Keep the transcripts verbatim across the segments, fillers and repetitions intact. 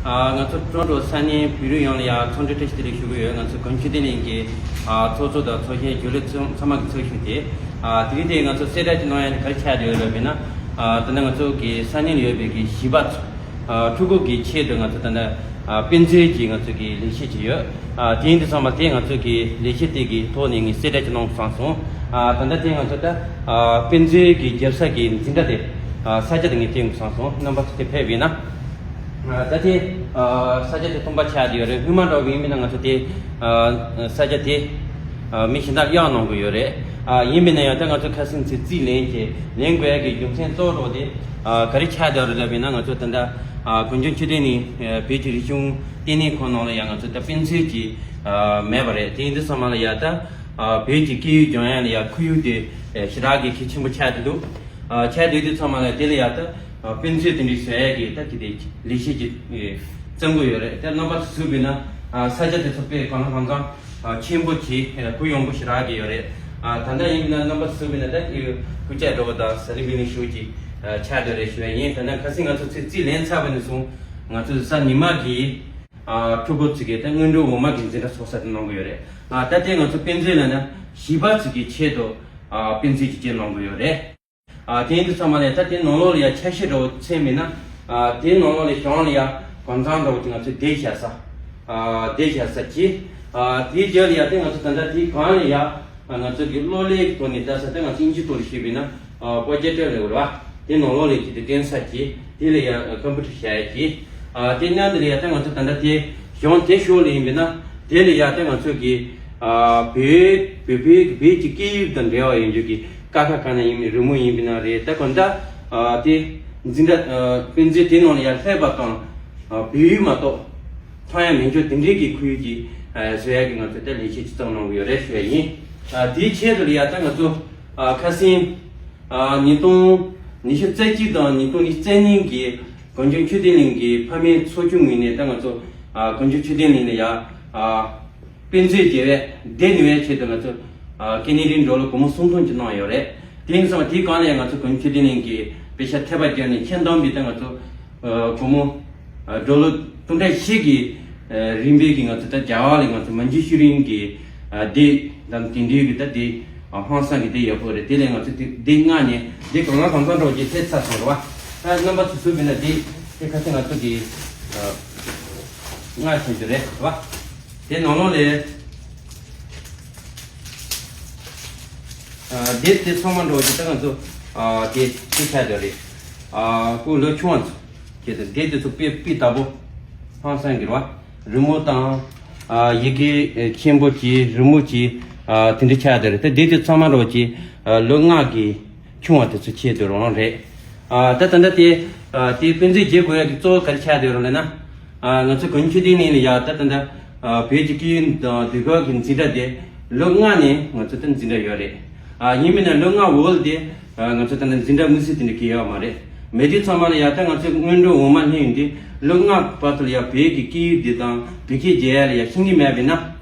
ཨ། ང་ཚོ་ཀྲོ་ཀྲོ་ས་གནས་བོད་རིགས་ཡོངས་ལ་ཡང་འཚམས་འདྲི་བཀྲ་ཤིས་བདེ་ལེགས་ཞུ་གི་ཡོད། ང་ཚོ་གངས་ཆོས་ལྡན་གླིང་གི་ཨ་ཚོགས་གཙོ་དང་ཚོགས་གཞོན་རྒྱུན་ལས་ཚང་ཚང་མ་གི་ཚབ་ཞུས་ཏེ། ཨ། དེ་རིང་དེ་ང་ཚོ་གསལ་བསྒྲགས་ཅིག་གནང་ཡ་ནི་ག་རེ་ཆགས་བསྡད་ཡོད་ལབ་པ་ཡིན་ན། ཨ། ད་ལྟ་ང་ཚོ་གི་ས་གནས་ལ་ཡོད་པའི་གི་གཞིས་པ་ཚོ་ཨ་ཕྲུ་གུ་གི་ཆེད་དུ་ང་ཚོ་ད་ལྟ་ཨ་དཔེ་མཛོད་ཀྱི་ང་ཚོ་གི་ལས་གཞི་ཅིག་ཡོད། ཨ། དེ་ཡིན་དུས་ཚང་མ་དེ་ང་ཚོ་གི་ལས་གཞི་དེ་གི་ཐོག་ནས་ངས་གསལ་བསྒྲགས་ཅིག་གནང་དགོས་བསམ་སོང་། ཨ། ད་ལྟ་དེ་ང་ཚོ་ད་ཨ་དཔེ་མཛོད་ཀྱི་རྒྱབ་ས་གི་འཛིན་གྲྭ་དེ་ཨ་ས་ཆ་དེ་ངས་སྟོན་དགོས་བསམ་སོང་། རྣམ་པ་ཚོ་དེ་ཕེབས་ཡིན་ན། ཨ། ད་དེ་ཨ་ས་ཆ་དེ་སྟོང་པ་ཆགས་བསྡད་ཡོད་རེད། སྔོན་མ་འདྲ་བོ་ཡིན་པ་ཡིན་ན་ང་ཚོ་དེ་ཨ་ས་ཆ་དེ་ཨ་མི་གཞན་དག་གཡར་གནང་དགོས་ཡོད་རེད། ཨ། ཡིན་པ་ཡིན་ན་ཡང་ད་ང་ཚོ་ཁ་སང་ཚེ་རྩིས་ལེན་བྱས་ལེན་དགོས་ཡ་གི་རྒྱུ་མཚན་གཙོ་བོ་དེ་ཨ་ག་རེ་ཆགས་བསྡད་ཡོད་རེད་ལབ་པ་ཡིན་ན། ང་ཚོ་ད་ལྟ་ཨ་གངས་ལྗོངས་ཆོས་ལྡན་གླིང་ཨ་བོད་ཀྱི་རིག་གཞུང་ལྟེ་གནས་ཁང་ནང་ལ་ཡང་ང་ཚོ་ད་དཔེ་མཛོད་ཀྱི་ཨ་མེད་པ་རེད། དེ་ཡིན་དུས་ཚང་མ་ལ་ཡ་ད་ཨ་བོད་ཀྱི་སྐད་ཡིག་སྦྱོང་ཡ་ལ་ཡ་ཁོར་ཡུག་དེ་ཨ་ཞེ་དྲག་གི་གལ་ཆེན་པོ་ཆགས་བསྡད་འདུག། ཨ། ཆགས་བསྡད་དུས་ཚང་མ་ལ་དེ་ལ་ཡ་ད་ཨ་དཔེ་མཛོད་དེ་འདྲའི་བཟོ་ཡ་གི་ད་དེ་དེ་ལས་གཞི་ཅིག་ཨ་བརྩམ་དགོས་ཡོད་རེད། ད་རྣམ་པ་ཚོ་གཟིགས་པ་ཡིན་ན་ཨ་ས་ཆ་དེ་ཚོ་དཔེ་གང་ལ་གང་འཚམ་ཨ་ཆེན་པོ་གི་ཨ་གུ་ཡངས་པོ་ཞེ་དྲག་གི་ཡོད་རེད། ཨ། ད་ལྟ་ཡིན་ན་རྣམ་པ་ཚོ་གཟིགས་པ་ཡིན་ན་ད་ཨ་སྐུ་བཅར་འདྲ་བོ་དང་ཟ་ལི་བི་ལིང་ཞུ་གི་ཨ་ཆགས་བསྡད་རེད་ཞུ་ཡ་ཡིན། ད་ལྟ་ཁ་སང་ང་ཚོ་ཚེ་རྩིས་ལེན་ཚར་བ་ནས་བཟུང་ང་ཚོ་གཟའ་ཉི་མ་གི་ཨ་ཕྲུ་གུ་ཚོ་གི་ད་སྔོན་འགྲོ་འོག་མ་གི་འཛིན་གྲྭ་ཚོགས་ས་དེ་གནང་གི་ཡོད་རེད། ཨ། ད་ལྟ་ང་ཚོ་དཔེ་མཛོད་ལ་ན་གཞིས་པ་ཚོ་གི་ཆེད་དུ་ཨ་དཔེ་མཛོད་ཅིག་ཅིག་གནང་གི་ཡོད་རེད། ཨ། དེ་ཡིན་དུས་ཚང་མ་ལ་ད་དེ་ནང་ལོགས་ལ་ཡ་ཆ་ཤས་འདྲ་བོ་ཚད་མིན་ན། ཨ། དེ་ནང་ལོགས་ལ་གཞུང་ལ་ཡ་གང་ཚང་འདྲ་བོ་ཅིག་ང་ཚོས་བསྡད་བཞག་ས། ཨ། བསྡད་བཞག་ས་ཅིག། ཨ། དེའི་རྒྱབ་ལ་ཡ་ད་ང་ཚོ་ད་ལྟ་དེའི་སྒང་ལ་ཡ་ང་ཚོ་གི་གློག་ཀླད་ཀྱི་ཐོག་ནས་ལྟ་ས། ད་ང་ཚོ་དབྱིན་ཇིའི་ཐོག་ལ་བཤད་པ་ཡིན་ན་ཨ་པོ་ཇེག་ཊར་ལབ་དགོས་རེད་བ། དེ་ནང་ལོགས་ལ་ཅིག་དེ་སྟོན་ས་ཅིག། དེ་ལ་ཡ་ཀམ་པུ་ཊར་བཞག་ཡ་ཅིག། ཨ། དེ་མཉམ་དུ་ལ་ཡ་ད་ང་ཚོ་ད་ལྟ་དེ་གཞུང་དེ་ཤོག་ལ་ཡིན་པ་ཡིན་ན་དེ་ལ་ཡ་ད་ང་ཚོ་གི་ཨ་བོད་བོད་བོད་བོད་ཀྱི་སྐད་ཡིག་དང་འབྲེལ་བ་ཡོད་རྒྱུ་གི་ཀ་ཁ་ག་ན་ཡིན་མིན། རི་མོ་ཡིན་པ་ན་རེད། ད་གང་ལྟར་ཨ་དེ་འཛིན་གྲྭ་ཨ་དཔེ་མཛོད་དེ་ནང་ལ་ཡར་སླེབས་པ་དང་ཨ་བོད་ཡིག་མ་གཏོགས་མཐོང་ཡ་མེད་རྒྱུ་དེ་འདྲའི་གི་ཁོར་ཡུག་ཅིག་ཨ་བཟོ་ཡ་གི་ང་ཚོས་ད་ལས་བྱེད་ཅིག་བརྩམས་གནང་གི་ཡོད་རེད་ཞུ་ཡ་ཡིན། ཨ་དེའི་ཆེད་དུ་ལ་ཡ་ད་ང་ཚོ་ཨ་ཁ་སང་ཨ་ཉིས་སྟོང་ཉི་ཤུ་རྩ་གཅིག་དང་ཉིས་སྟོང་ཉི་ཤུ་རྩ་གཉིས་ཀྱི་གངས་ལྗོངས་ཆོས་ལྡན་གླིང་གི་ཕ་མའི་ཚོགས་ཆུང་ངོས་ནས་ད་ང་ཚོ་ཨ་གངས་ལྗོངས་ཆོས་ལྡན་གླིང་ལ་ཡ་ཨ་དཔེ་མཛོད་བརྗེ་བས་བསྡད་ནུས་པའི་ཆེད་དུ་ང་ཚོ་ཨ་སྐྱེ་གནས་རིགས་འགྲོ་ལུགས་སྒོར་མོ་སུམ་སྟོང་ཅིག་གནང་ཡོད་རེད། དེ་ཡིན་ཙང་དེའི་སྒང་ལ་ཡང་ང་ཚོ་གངས་ལྗོངས་ཆོས་ལྡན་གླིང་གི་དཔེ་ཆ་ཐེ་བ་བརྒྱབ་ནས་ཁྱོན་བསྡོམས་པའི་ད་ང་ཚོ་ཨ་སྒོར་མོ་ཨ་འགྲོ་ལུགས་སྟོང་ཕྲག་བཞི་གི་ཨ་རིམ་པའི་གི་ང་ཚོ་ད་རྒྱ་གར་ལ་ང་ཚོ་མན་ཇུ་ཤི་རིན་གི་ཨ་སྡེ་དང་དེ་འདྲའི་གི་ད་སྡེ་ཨ་ཧང་སང་གི་སྡེ་ཡག་པོ་རེད། དེ་ལས་ང་ཚོ་དེ་སྡེ་ལྔ་ནས་སྡེ་གང་ལ་གང་འཚམ་འདྲ་བོ་ཅིག་སླེབས་ཚར་སོང་རེད་བ། ཨ་རྣམ་པ་ཚོ་གཟིགས་པ་ཡིན་ན་དེ་དེ་ཁ་སང་ང་ཚོ་གི་ཨ་ལྔ་ཐོན་རྒྱུ་རེད་བ། དེ་ནང་ལོགས་ལས་ཨ་སྡེ་དེ་ཚང་མ་འདྲ་བོ་ཅིག་ད་ང་ཚོ་ཨ་དེ་དེ་ཆགས་བསྡད་རེད། ཨ་ཕྲུ་གུ་ལོ་ཆུང་བ་ཚོ་གི་ད་སྡེ་དེ་ཚོ་དཔེ་སྤུས་དག་པོ་ཧང་སང་གི་རེད་བ། རི་མོ་དང་ཨ་ཡི་གེ་ཨ་ཆེན་པོ་གྱི་རི་མོ་གྱི་ཨ་དེ་འདྲ་ཆགས་བསྡད་རེད། ད་སྡེ་དེ་ཚང་མ་འདྲ་བོ་ཅིག་ཨ་ལོ་ལྔ་གི་ཆུང་བ་དེ་ཚོ་ཆེད་དུ་རང་རེད། ཨ་ད་ད་ལྟ་དེ་ཨ་དེ་དཔེ་མཛོད་བརྗེ་དགོས་ཡ་གི་གཙོ་བོ་ག་རེ་ཆགས་བསྡད་ཡོད་རེད་ལབ་ན། ཨ་ང་ཚོ་གངས་ལྗོངས་ཆོས་ལྡན་གླིང་ལ་ཡ་ད་ད་ལྟ་ཨ་བོད་ཀྱི་སྐད་ཡིག་དང་ཟློས་གར་གྱི་འཛིན་གྲྭ་དེ་ལོ་ལྔ་ནས་ང་ཚོ་ད་འཛིན་གྲྭ་ཡོད་རེད། ཨ་ཡིན་མིན་ན་ལོ་ལྔ་འོག་ལ་དེ་ཨ་ང་ཚོ་ད་ལྟ་འཛིན་གྲྭ་དམིགས་བསལ་དེ་འདྲ་གི་ཡོད་མ་རེད། མེད་དུས་ཚང་མ་ལ་ཡ་ད་ང་ཚོ་སྔོན་འགྲོ་འོག་མ་སླེབས་ཡོང་དུས་ལོ་ལྔ་བར་དུ་ལ་ཡ་བོད་ཀྱི་སྐད་ཡིག་འདི་དང་བོད་སྐད་རྒྱག་ཡ་ལ་ཡ་ཤེས་ཀྱི་མེད་པས་ན།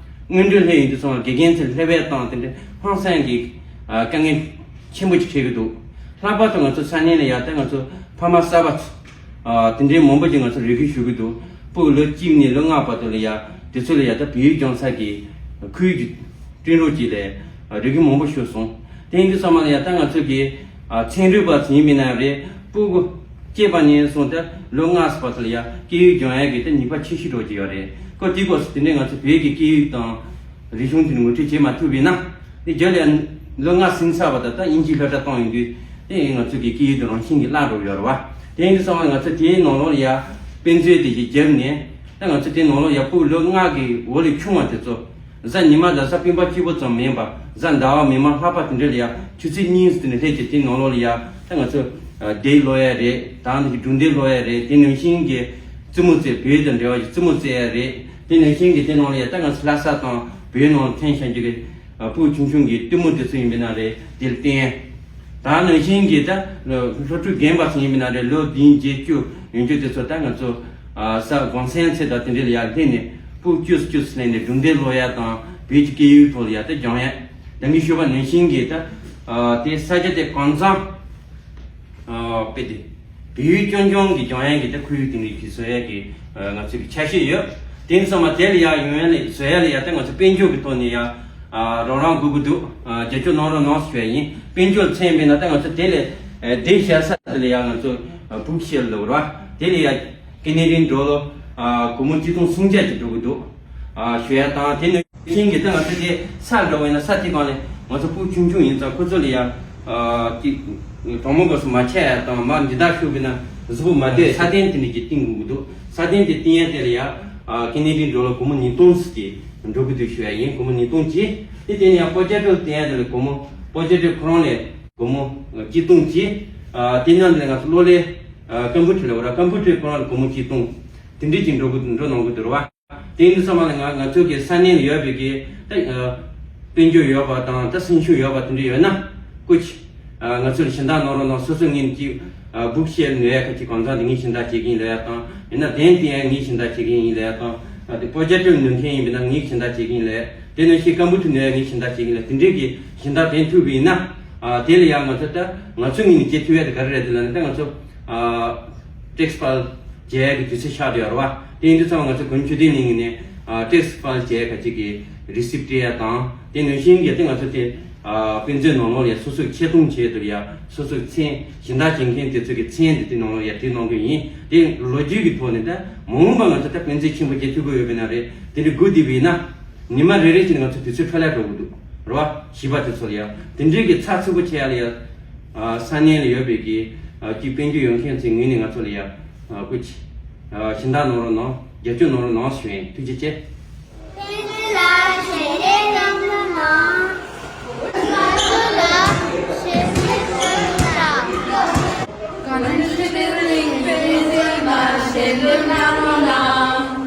སྔོན་འགྲོ་སླེབས་ཡོང་དུས་ཚང་མ་དགེ་རྒན་ཚོས་ལྷད་པས་བཏང་དེ་འདྲ་ཧང་སང་གི་ཨ་དཀའ་ངལ་ཆེན་པོ་ཅིག་འཕྲད་ཀྱི་འདུག། ལྷག་པར་དུ་ང་ཚོ་ས་གནས་ལ་ཡ་ད་ང་ཚོ་ཕ་མ་གསར་པ་ཚོ་ཨ་དེ་འདྲའི་མང་པོ་ཅིག་ང་ཚོ་རེ་སྐུལ་ཞུ་གི་འདུག། ཕྲུ་གུ་ལོ་གཅིག་ནས་ལོ་ལྔ་བར་དུ་ལ་ཡ་དེ་ཚོ་ལ་ཡ་ད་བོད་ཡིག་སྦྱོང་ས་གི་ཁོར་ཡུག་ཅིག་བསྐྲུན་རོགས་གྱིས་ལབ་རེ་སྐུལ་མང་པོ་ཞུས་སོང་། དེ་ཡིན་དུས་ཚང་མ་ལ་ཡ་ད་ང་ཚོ་གི་ཨ་ཚན་རིག་པ་ཚོ་ཡིན་མིན་ན་རེད། ཕྲུ་གུ་སྐྱེས་པ་ནས་བཟུང་ད་ལོ་ལྔ་བར་དུ་ལ་ཡ་སྐད་ཡིག་སྦྱོང་ཡ་གི་ད་ནུས་པ་ཆེ་ཤོས་འདྲ་བོ་ཅིག་ཡོད་རེད། ཁོ་དེའི་སྐབས་སུ་དེ་འདྲའི་ང་ཚོ་བོད་ཀྱི་སྐད་ཡིག་དང་རིག་གཞུང་དེ་ངོ་སྤྲོད་བྱེད་མ་ཐུབ་པས་ན། དེ་རྒྱབ་ལ་ཡ་ལོ་ལྔ་ཟིན་ཚར་བ་དང་ད་དབྱིན་ཇིའི་སློབ་གྲྭ་བཏང་ཡོང་དུས་དེ་ང་ཚོ་གི་སྐད་ཡིག་དེ་རང་བཞིན་གྱིས་བརླག་འགྲོ་གི་ཡོད་རེད་བ། དེ་ཡིན་དུས་ཚང་མ་ང་ཚོ་དེའི་ནང་ལོགས་ལ་ཡ་དཔེ་མཛོད་དེ་ཞིག་བརྒྱབ་ནས་ད་ང་ཚོ་དེའི་ནང་ལོགས་ཡ་ཕྲུ་གུ་ལོ་ལྔ་གི་འོག་ལས་ཆུང་བ་དེ་ཚོ་གཟའ་ཉི་མ་དང་གཟའ་སྤེན་པ་གཅིག་པོ་ཙམ་མིན་པ་གཟའ་ཟླ་བ་མི་མང་ལྷག་པ་དེ་འདྲ་ལ་ཡ་ཆུ་ཚོད་གཉིས་ཙམ་ནས་སླེབས་ཀྱི་དེའི་ནང་ལོགས་ལ་ཡ་ད་ང་ཚོ་ཨ་དེབ་ཀློག་ཡ་རེད། ད་ནི་སྒྲུང་དེབ་ཀློག་ཡ་རེད། དེ་ནང་བཞིན་གྱི་རྩེད་མོ་རྩེ་བོད་དང་འབྲེལ་བ་ཡོད་རྩེད་མོ་རྩེ་ཡ་རེད། དེ་ནང་བཞིན་གྱི་དེ་ནང་ལ་ཡ་ད་ང་ཚོ་ལྷ་ས་དང་བོད་ནང་ལ་ཐོན་བཞིན་གྱི་ཕྲུ་གུ་ཆུང་ཆུང་གི་གཏུམ་མོ་དེ་ཚོ་ཡིན་པ་ན་རེད། དེ་ལ་བསྟན། ད་ནང་བཞིན་གྱི་ད་སློབ་ཕྲུག་རྒན་པ་ཚོ་ཡིན་པ་ན་རེད། ལོ་བདུན་བརྒྱད་ཅུ་ཡོད་རྒྱུ་དེ་ཚོ་ད་ང་ཚོ་ཨ་ས་གོང་ཚད་ཚད་དང་དེ་འདྲ་ལ་ཡར་སླེབས་ནས་ཕྲུ་གུ་བཅུ་བཅུ་སླེབས་ནས་སྒྲུང་དེབ་ཀློག་ཡ་དང་བོད་ཀྱི་སྐད་ཡིག་ཐོག་ལ་ཡ་ད་སྦྱོང་ཡ། ད་ངས་ཞུས་པ་ནང་བཞིན་གྱི་ད་ཨ་དེ་ས་ཆ་དེ་གང་འཚམ་ཨ་དཔེ་དེ། ཡུལ་ལྗོངས་ལྗོངས་ཀྱི་སྦྱོང་ཡས་ཀྱི་ད་ཁོར་ཡུག་དེ་འདྲ་ཞིག་བཟོ་ཡས་ཀྱི་ང་ཚོའི་གི་འཆར་གཞི་ཡོད། དེ་ཡིན་ཙང་མ་དེ་ལ་ཡ་ཡོང་ཡས་ལ་བཟོ་ཡས་ལ་ཡ་ད་ང་ཚོ་དཔལ་འབྱོར་གྱི་ཐོག་ནས་ཡ་རོགས་རམ་དགོས་ཀྱི་འདུག་རྒྱབ་སྐྱོར་གནང་རོགས་གནང་ཞུ་ཡས་ཡིན། དཔལ་འབྱོར་མཚན་མེད་ན་ད་ང་ཚོ་དེ་ལས་དེ་བཞག་ས་དེ་ལ་ཡ་ང་ཚོ་བུག་ཤེལ་ལབ་ར་དེ་ལ་ཡ་ཀེ་ནེ་ཌི་ཌོ་ལར་སྒོར་མོ་གཅིག་སྟོང་སུམ་བརྒྱ་ཅིག་འགྲོ་གི་འདུག་ཞུ་ཡ་དང་དེ་ནས། ཤིང་གི་སྟེང་ང་ཚོ་དེ་ས་འགྲོ་བས་ན་ས་དེ་སྒང་ལས་ང་ཚོ་སྤུ་ཆུང་ཆུང་ཡིན་ཙང་ཁོ་ཚོ་ལ་ཡ་ཨ་ཏི་གྲོག་མོ་སྐབས་སུ་མ་ཆད་ཡ་དང་མ་འདི་དག་ཤུགས་ཀྱི་ན་གཟུགས་པོ་མ་སྡོད་ས་གདན་དེ་འདྲ་ཅིག་བཏིང་དགོས་ཀྱི་འདུག་ས་གདན་དེ་བཏིང་ཡ་དེ་ལ་ཡ་ཨ་ཀེ་ནེ་ཌི་ཌོ་ལར་སྒོར་མོ་ཉིས་སྟོང་ཙམ་ཅིག་འགྲོ་གི་འདུག་ཞུ་ཡ་ཡིན། སྒོར་མོ་ཉིས་སྟོང་ཅིག་དེ་དེ་ནས་ཡ་པོ་ཅེ་ཊོ་བཏིང་ཡ་དེ་ལ་སྒོར་མོ་པོ་ཅེ་ཊོ་ཁོ་རང་ལས་སྒོར་མོ་གཅིག་སྟོང་ཅིག་ཨ་དེ་ནང་དེ་ལ་ང་ཚོ་གློག་ཀླད་ཨ་ཀམ་པུ་ཊར་ལ་འོ་ར་ཀམ་པུ་ཊར་ཁོ་རང་ལ་སྒོར་མོ་གཅིག་སྟོང་དེ་འདྲ་ཅིག་འགྲོ་གི་འགྲོ་གནང་གི་འདུག་ར་བ། དེ་ཡིན་དུས་ཙམ་པ་ལ་ང་ང་ཚོ་གི་ས་གནས་ལ་ཡོད་པའི་གི་ད་དཔལ་འབྱོར་ཡོད་པ་དང་ད་སེམས་ཤུགས་ཡོད་པ་དེ་འདྲ་ཡོད་ན་སྐུ་མཁྱེན་ང་ཚོ་ལ་སྦྱིན་བདག་གནང་རོགས་གནང་། སོ་སོ་ངོས་ནས་ཅིག་བུག་ཤེལ་ཉོ་ཡ་ཁ་ཅིག་གང་ཟག་དེ་ངས་སྦྱིན་བདག་བྱེད་ཀྱི་ཡིན་ལབ་ཡ་དང་ཡིན་ན་གདན་བཏིང་ཡ་ངས་སྦྱིན་བདག་བྱེད་ཀྱི་ཡིན་ལབ་ཡ་དང་དེ་པོ་ཅེ་ཊོ་ཉོ་མཁན་ཡིན་པ་ན་ངས་སྦྱིན་བདག་བྱེད་ཀྱི་ཡིན་ལབ་ཡ་དེ་ནང་བཞིན་ཀམ་པུ་ཊར་ཉོ་ཡ་ངས་སྦྱིན་བདག་བྱེད་ཀྱི་ཡིན་ལབ་དེ་འདྲའི་གི་སྦྱིན་བདག་གདན་ཐུབ་པ་ཡིན་ན་དེ་ལ་ཡ་ང་ཚོ་ད་ང་ཚོ་ངོས་ནས་བྱེད་ཐུབ་ཡ་དེ་ག་རེ་རེད་དེ་ལབ་ན་ད་ང་ཚོ། ཊེག་སི་ཕའིལ་བྱས་ཀྱི་དུས་ཚོད་ཤར་དུ་ཡོད་རེད་བ། དེ་ཡིན་དུས་ཙམ་ང་ཚོ་གོ་མི་ཆོས་ལྡན་གླིང་ནས་ཊེག་སི་ཕའིལ་བྱས་ཁ་ཅིག་གི་རི་སིབ་སྤྲད་ཡ་དང་དེ་ནང་བཞིན་གྱི་དེ་ང་ཚོ་དེ་དཔེ་མཛོད་ནང་ལོགས་ལ་སོ་སོའི་ཆེ་མཐོང་བྱས་དུ་ཡ་སོ་སོའི་མཚན་སྦྱིན་བདག་བྱེད་མཁན་དེ་ཚོ་གི་མཚན་དེ་དེ་ནང་ལོགས་ཡ་བྲིས་གནང་གི་ཡིན། དེ་ལོ་རྒྱུས་ཀྱི་ཐོག་ནས་ད་མ་འོངས་པ་ང་ཚོ་ད་དཔེ་མཛོད་ཆེན་པོ་བྱེད་ཐུབ་ཀྱི་ཡོད་པ་ན་རེད། དེ་འདྲ་དགོས་བསྡད་པ་ཡིན་ན། ཉི་མ་རེ་རེ་བཞིན་ང་ཚོ་དུས་ཚོད་འཕྲོ་བརླག་འགྲོ་གི་འདུག་རེད་བ། བྱིས་པ་དེ་ཚོ་ལ་ཡ་དེ་འདྲའི་གི་ཚགས་ཚུད་པོ་བྱེད་ཡ་ལ་ཡ། ས་གནས་ལ་ཡོད་པའི་གི་ཅིག་དཔལ་འབྱོར་ཡོད་མཁན་ཚོའི་ངོས་ནས་ང་ཚོ་ལ་ཡ་སྐུ་མཁྱེན་སྦྱིན་བདག་གནང་རོགས་གནང་། རྒྱབ་སྐྱོར་གནང་རོགས་གནང་ཞུ་ཡིན། ཐུགས་རྗེ་ཆེ། བསྟན་འཛིན་ལགས་ཞལ་འདེབས་གནང་རོགས་གནང་། བཀའ་ཤག་ལ་ཞལ་འདེབས་གནང་རོགས་གནང་།